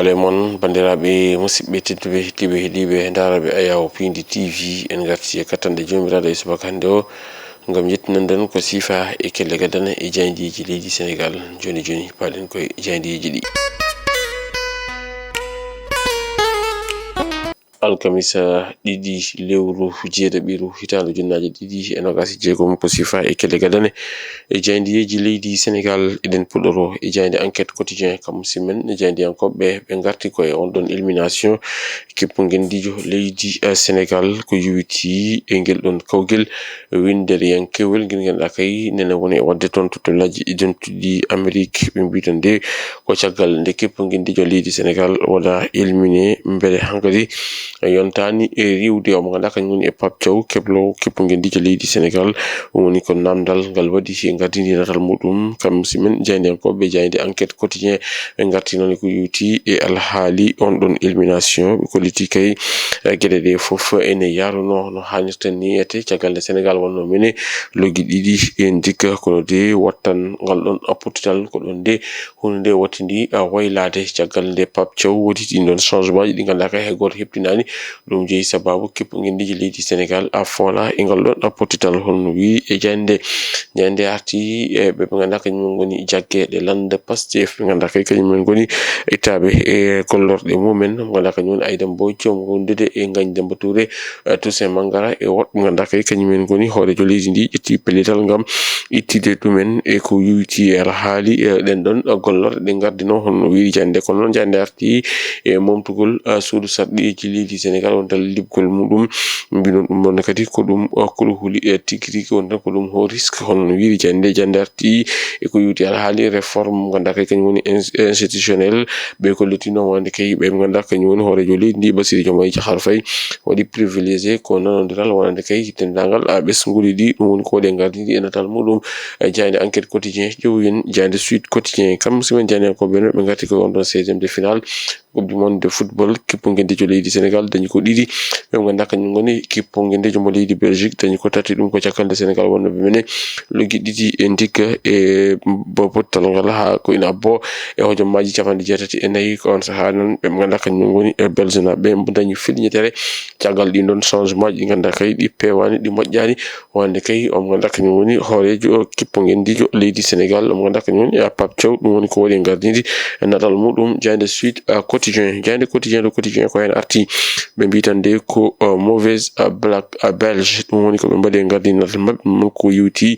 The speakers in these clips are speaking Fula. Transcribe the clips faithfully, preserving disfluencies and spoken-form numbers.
Le mon, banndiraaɓe musidɓe tedduɓe, heɗiiɓe, heɗiiɓe ndaaraaɓe Ayaawo Piindi T V, en ngarti e kattanɗe Joomiraaɗo e subaka hannde o, ngam yettinande on ko siifa e kelle gadane e jaayndeeji leydi Senegaal. Jooni jooni, paaɗen koye jaayndeeji ɗi. Alkamisa ɗiɗi lewru jeeɗaɓiru hitaande ujunnaaje ɗiɗi e noogaas e jeegom, ko siifa e kelle gadane e jaayndeeji leydi Senegaal. Eɗen puɗɗoroo e jaaynde Enquête Quotidien, kam musidɓe men jaayndiyankooɓe, ɓe ngarti ko e on ɗon élimination kippu ngenndiijo leydi, eh, Senegaal, ko yowitii e ngel ɗon kawgel winndereyankewel ngel ngannduɗaa kay nene woni e waɗde toon to tollaaji dentuɗi Amerik. Ɓe mbii tan nde ko caggal nde kippu ngenndiijo leydi Senegaal waɗa éliminé, mbele hankadi yontaani e riiwde o mo ngannduɗaa kañum woni e Pape Thiaw, kebloowo kippu ngenndiijo leydi Senegaal. Ɗum woni ko naamndal ngal waɗi e ngardiindi natal muɗum, kam musidɓe men jaayndiyankooɓe jaaynde Enquête Quotidien. Ɓe ngarti noon ko yowitii e alhaali on ɗon élimination. Ɓe kolliti kay, eh, geɗe ɗe fof ene yaarunoo no haanirta ni, ete caggal nde Senegaal wonnoo mene loggi ɗiɗi e ndigga, kono de wattan ngal ɗon pottital ko ɗon de huunde nde wattindi, ah, waylaade caggal nde Pape Thiaw waɗi ɗin ɗon changement ji ɗi ngannduɗaa kay hay gooto heɓtinaani. Ɗum jeyi sabaabu kippu ngenndiijo leydi Senegaal a foola e ngal ɗon pottital, hono no wiyi e jaaynde. Jaaynde arti e ɓe ɓe ngannduɗaa kañum en ngoni jaggeeɗe lannda Pastef, ɓe ngannduɗaa kay kañum en ngoni ittaaɓe e gollorɗe mumen, mo ngannduɗaa kañum woni Aïda Mbodj, mo wondude e Ngagne Demba Touré, eh, Toussaint Mangara e woɗɓe ngannduɗaa kay kañum en ngoni hooreejo leydi ndi ƴetti pellital ngam ittude ɗumen e ko yowitii e alhaali, eh, ɗen ɗon, eh, gollorɗe ɗe ngardinoo, hono no wiyi jaaynde. Kono noon jaaynde arti e momtugol, eh, suudu sarɗiiji leydi Senegaal wonta liɓgol muɗum. Mbiɗon ɗum noon kadi ko ɗum, eh, ko ɗum huli, eh, tigi rigi wonta ko ɗum haut risque, hono no wiyi jaaynde. Jaaynde arti e ko yowitii alhaali réforme ngannduɗaa kay kañum woni ins-, institutionnel. Ɓe kollitino wonande kay ɓe ngannduɗaa kañum woni hooreejo leydi ndi, Bassirou Diomaye Diakhar Faye, waɗi privilégié ko nanondiral wonande kay denndaangal, a, ɓesnguuli ɗi, ɗum woni ko waɗi e ngardiindi e natal muɗum, e jaaynde Enquête Quotidien, ƴeewen jaaynde Sud Quotidien. Kam musidɓe men jaayndiyankooɓe ɓe, ɓe ngarti ko on ɗon seizième de finale Coupe du Monde de football, kippu ngenndiijo leydi Senegaal dañi ko ɗiɗi. Ɓe ngannduɗaa kañum ngoni kippu ngenndiijo mo leydi Belgique, dañi ko tati, ɗum ko caggal nde Senegaal wonnoo ɓe mene loggi ɗiɗi e ndigga e bo-, pottal ngal haa ko ina abbo e hojomaaji capanɗe jeetati e nayi. Ko on sahaa noon ɓe ngannduɗaa kañum ngoni e Belgenaaɓe ɓe mbo dañi filñitere caggal ɗin ɗon changement ji ɗi ngannduɗaa kay ɗi peewaani, ɗi moƴƴaani. Wonande kay o mo ngannduɗaa kañum woni hooreejo kippu ngenndiijo leydi Senegaal, o mo ngannduɗaa kañum woni, eh, Pape Thiaw. Ɗum woni ko waɗi e ngardiindi e natal muɗum jaaynde Sud, eh, Quotidien. Jaaynde Quotidien, le Quotidien ko heen arti. Ɓe mbii tan nde ko, eh, mauvaise, eh, blague, eh, belge. Ɗum woni ko ɓe mbaɗi e ngardiindi natal maɓɓe, ɗum ko yowitii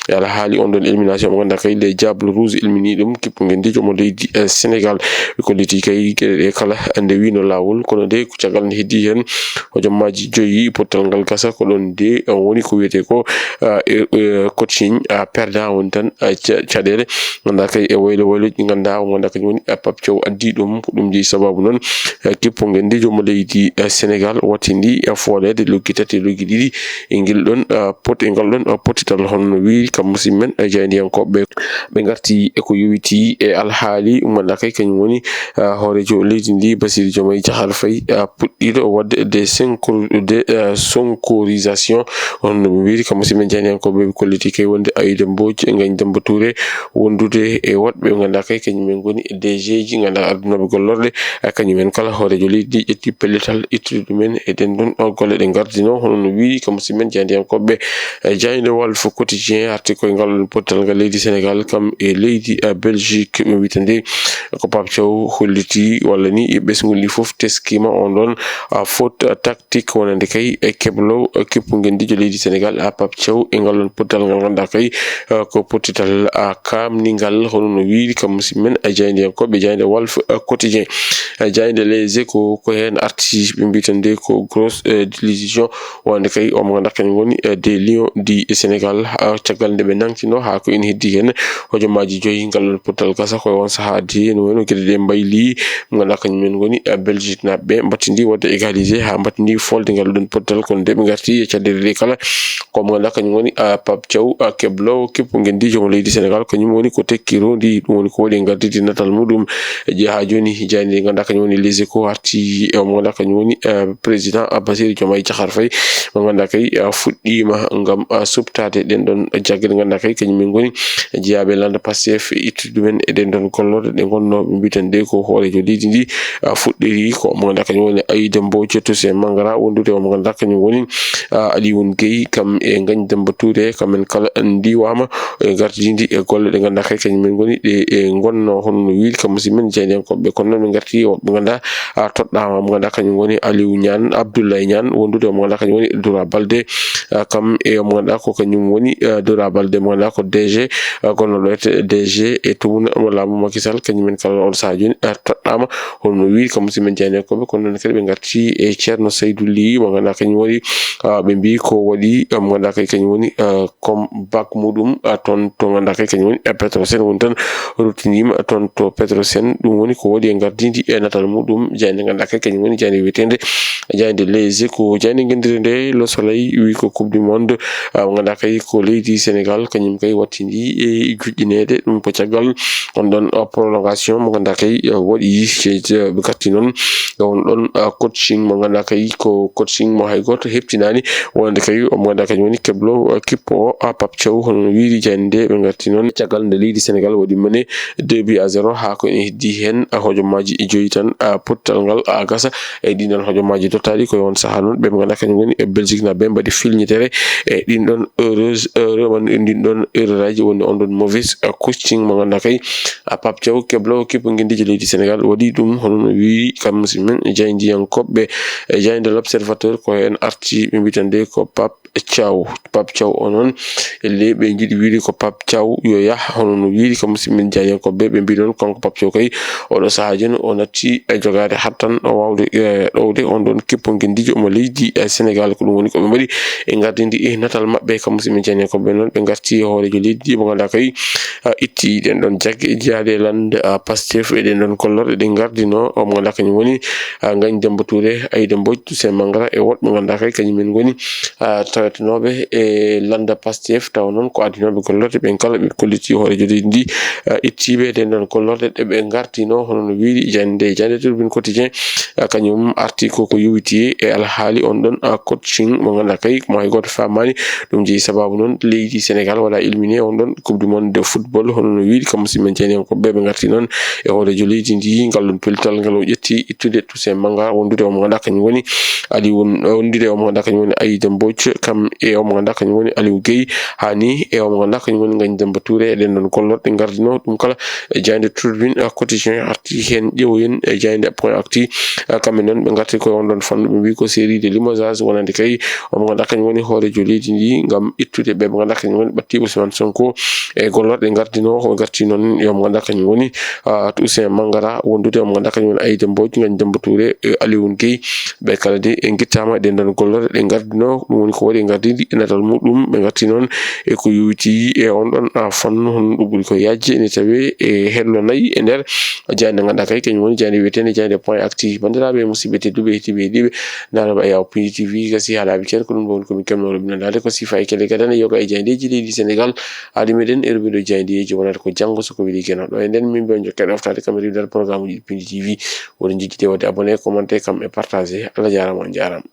e alhaali on ɗon élimination mo ngannduɗaa kay les Diables Rouges ilmini ɗum kippu ngenndiijo mo leydi, eh, Senegaal. Ɓe kolliti kay geɗe ɗe kala nde wino laawol, kono de ko caggal nde heddi heen hojomaaji joyi pottal ngal gasa, ko ɗon de, eh, woni ko wiyetee ko, eh, eh, coaching, eh, perdant woni tan, eh, ca-, caɗeele ngannduɗaa kay e waylo waylo ɗi ngannduɗaa o ngannduɗaa kañum woni, eh, Pape Thiaw addi ɗum. Ko ɗum jeyi sabaabu noon, eh, kippu ngenndiijo mo leydi, eh, Senegaal wattindi, eh, fooleede loggi tati e loggi ɗiɗi e ngel ɗon, eh, pot-, e ngal ɗon, eh, pottital, hono no wiyi kam musidɓe men, eh, jaayndiyankooɓe ɓe. Ɓe ngarti e ko yowitii e alhaali mo ngannduɗaa kay kañum woni, eh, hooreejo leydi ndi, Bassirou Diomaye Diakhar Faye, eh, puɗɗiiɗo waɗde des sonko-, des, eh, sonkorisation, hono no ɓe mbiyri kam musidɓe men jaayndiyankooɓe. Ɓe kolliti kay wonde Aïda Mbodj e Ngagne Demba Touré wondude e woɗɓe ɓe ngannduɗaa kay kañum en ngoni D G ji ngannduɗaa ardunooɓe gollorɗe, eh, kañum en kala hooreejo leydi ndi ƴetti pellital ittude ɗumen e ɗen ɗon, eh, golle ɗe ngardinoo, hono no wiyi kam musidɓe men jaayndiyankooɓe. Eh, jaaynde Walf Quotidien arti koye ngal ɗon pottal ngal leydi Senegaal kam e leydi, eh, Belgique, ɓe mbiyta nde ko Pape Thiaw holliti walla ni e ɓesnguuli ɗi fof teskiima on ɗon, eh, faute, eh, tactique wonande kay e keblo, eh, kippu ngenndiijo leydi Senegaal, eh, Pape Thiaw e ngal ɗon pottal ngal ngannduɗaa kay, eh, ko pottital, eh, kaamningal, hono no wiyi kam musidɓe men, eh, jaayndiyankooɓe jaaynde Walf, eh, Quotidien. Eh, jaaynde Les Échos ko heen arti, ɓe mbiyta nde ko grosse, eh, désillusion wonande kay o mo ngannduɗaa kañum woni, eh, des Lions du Sénégal, eh, caggal nde ɓe nangtino haa ko ina heddi heen hojomaaji joyi ngal ɗon pottal gasa. Ko e on sahaa de no wayno geɗe ɗe mbayli, mo ngannduɗaa kañum en ngoni, eh, Belgique naaɓe ɓe mbattindi waɗde égalisé haa mbattindi folde ngal ɗon pottal, kono de ɓe ngarti e caɗeele ɗe kala ko mo ngannduɗaa kañum woni, eh, Pape Thiaw, eh, keblo kippu ngenndiijo mo leydi Senegaal, kañum woni ko tekki rondi, ɗum woni ko waɗi e ngardiidi natal muɗum. E haa jooni jaaynde Nde ngannduɗaa kañum woni Les Échos arti e mo ngannduɗaa kañum woni, eh, président Bassirou Diomaye Diakhar Faye, mo ngannduɗaa kay, eh, fuɗɗiima ngam, eh, suɓtaade ɗeen ɗoon jagge ɗe ngannduɗaa kay kañum en ngoni jeyaaɓe lannda Pastef, ittude ɗumen e ɗeen ɗoon gollorɗe ɗe ngonnoo ɓe mbiyeten ɗe ko hooreejo leydi ndi, eh, fuɗɗiri ko mo ngannduɗaa kañum woni Aïda Mbodj Toussaint Mangara, wondude e mo ngannduɗaa kañum woni, eh, Alioune Guèye, kam e Ngagne Demba Touré, kam en kala ndiwaama e ngardiindi e golle ɗe ngannduɗaa kay kañum en ngoni ɗe e ngonnoo hono no wiiri kam musidɓe men jaayndiyankooɓe. Kono noon ɓe ngarti woɓɓe ngannduɗaa, a, toɗɗaama mo ngannduɗaa kañum woni Aliou Niane, Abdoulaye Niane, wondude mo ngannduɗaa kañum woni Dora Balde, a, kam e mo ngannduɗaa ko kañum woni, a, Dora Balde mo ngannduɗaa ko D G, a, gonnoɗo e D G e tumuna mo laamu Macky Sall, kañum en kala on sahaa jooni, a, toɗɗaama hono no wiiri kam musidɓe men jaayndiyankooɓe. Kono noon kadi ɓe ngarti e Ceerno Saydou Ly mo ngannduɗaa kañum woni, a, ɓe mbii ko waɗi, a, mo ngannduɗaa kay kañum woni, a, comme bac muɗum, a, toon to ngannduɗaa kay kañum woni, a, Petrosen woni tan ruttiniima toon to Petrosen. Ɗum woni ko waɗi e ngardiindi e natal muɗum jaaynde ngannduɗaa kay kañum woni jaaynde wiyeteende jaaynde Les Échos. Jaaynde ngenndire nde Le Soleil wi ko Coupe du Monde, a, mo ngannduɗaa kay ko leydi Sénégal kañum kay wattindi e juɗɗineede. Ɗum ko caggal on ɗon, a, prolongation mo ngannduɗaa kay, a, waɗi ce-, ce-, ɓe gatti noon e on ɗon, a, coaching mo ngannduɗaa kay ko coaching mo hay gooto heɓtinaani. Wonande kay o mo ngannduɗaa kañum woni keblo, eh, kippo o, a, Pape Thiaw, hono no wiiri jaaynde nde. Ɓe ngarti noon caggal nde leydi Sénégal waɗi mene deux buts à zéro, haa ko ene heddii heen, a, hojomaaji e joyi tan, a, pottal ngal, a, gasa. E ɗiin ɗoon hojomaaji dottaaɗi ko e on sahaa noon ɓe mo ngannduɗaa kañum woni e Belgique na ɓe mbaɗi filñitere e ɗiin ɗoon heureuse heure woni ɗiin ɗoon heureraaji woni on ɗoon mauvaise, a, coaching mo ngannduɗaa kay, a, Pape Thiaw keblo kippo ngenndiijo leydi Sénégal waɗi ɗum hono no wiiri kam musidɓe men jaayndiyankooɓe. E jaaynde L'Observateur ko heen arti ɓe mbiyeten nde ko Pape Thiaw. Pape Thiaw o noon, e le ɓe njiɗi wiide ko Pape Thiaw yo yah, hono no wiiri kam musidɓe men jaayndiyankooɓe ɓe mbii noon kanko Pape Thiaw kay oɗo sahaa jooni o natti e jogaade hattan o waawde, e, ɗowde on ɗoon kippo ngenndiijo mo leydi, e, Sénégal. Ko ɗum woni ko ɓe mbaɗi e ngardiindi e natal maɓɓe kam musidɓe men jaayndiyankooɓe noon ɓe ngarti e hooreejo leydi ndi mo ngannduɗaa kay, a, itti ɗeen ɗoon jagge jeyaade e lannda, a, Pastef e ɗeen ɗoon gollorɗe ɗe ngardinoo o mo ngannduɗaa kañum woni, a, Ngagne Demba Touré, Aïda Mbodj, Toussaint Mangara e woɗɓe ngannduɗaa kay kañum en ngoni, a, tawetenooɓe e lannda Pastef, tawa noon ko adinooɓe gollorɗe ɓeen kala ɓe kolliti hooreejo leydi ndi, a, ittiiɓe e ɗeen ɗoon gollorɗe ɗe ɓe ngartinoo hono no wiiri jaaynde nde. Jaaynde Tribune Quotidien, a, kañum arti ko ko yowiti e alhaali on ɗoon, a, coaching mo ngannduɗaa kay mo hay gooto faamaani. Ɗum jeyi sabaabu noon leydi Sénégal waɗa éliminé on ɗoon Coupe du Monde de football, hono no wiiri kam musidɓe men jaayndiyankooɓe ɓe ngarti noon e hooreejo leydi ndi ngal ɗoon pellital ngal o ƴetti ittude Toussaint Manga wondude o mo ngannduɗaa kañum woni Aliou, wondude o mo ngannduɗaa kañum woni Aïda Mbodj, kam e o mo ngannduɗaa kañum woni Aliou Guèye, haa ni e o mo ngannduɗaa kañum woni Ngagne Demba Touré. E ɗeen ɗoon gollorɗe ngardinoo ɗum kala e jaaynde Tribune, a, Quotidien arti heen ƴeewoyen e jaaynde Point Actu. A, kamɓe noon ɓe ngarti koye on ɗoon fannu ɓe mbii ko série de limogeage wonande kay o mo ngannduɗaa kañum woni hooreejo leydi ndi ngam ittude ɓe ɓe ngannduɗaa kañum woni ɓatti Ousmane Sonko e gollorɗe ngardinoo ko ngarti noon e o mo ngannduɗaa kañum woni, a, Toussaint Mangara wondude o mo ngannduɗaa kañum woni Aïda Mbodj, Ngagne Demba Touré, e Alioune Guèye. Ɓe kala de en ngittaama e ɗeen ɗoon gollorɗe ɗe ngardinoo, ɗum woni ko waɗi e ngardiindi e natal muɗum. Ɓe ngarti noon e ko yowiti e on ɗoon, a, fannu, hono ɗum ɓuri ko yaajde ene tawee e hello nayi e nder jaaynde ngannduɗaa kay kañum woni jaaynde wiyeteende jaaynde Point Actu. Banndiraaɓe e musidɓe tedduɓe heɗiiɓe heɗiiɓe, Daara Ba Yaw Pindi T V gasi haa laaɓi ceer, ko ɗum ɗo woni ko min keɓnoo ɗum nandaade ko sifaa e kele gadane yoga e jaayndeeji leydi Sénégal. Aadi meɗen e rubrique ɗo jaayndeeji wonata ko janngo so ko weli geno. Ɗo e nden min mbiya on jokkere ɗoftaade kam e riwdal programme uji Pindi T V. Woɗon jejjitde waɗde abonné, commenté kam e partagé. Allah jaaraama, on jaaraama.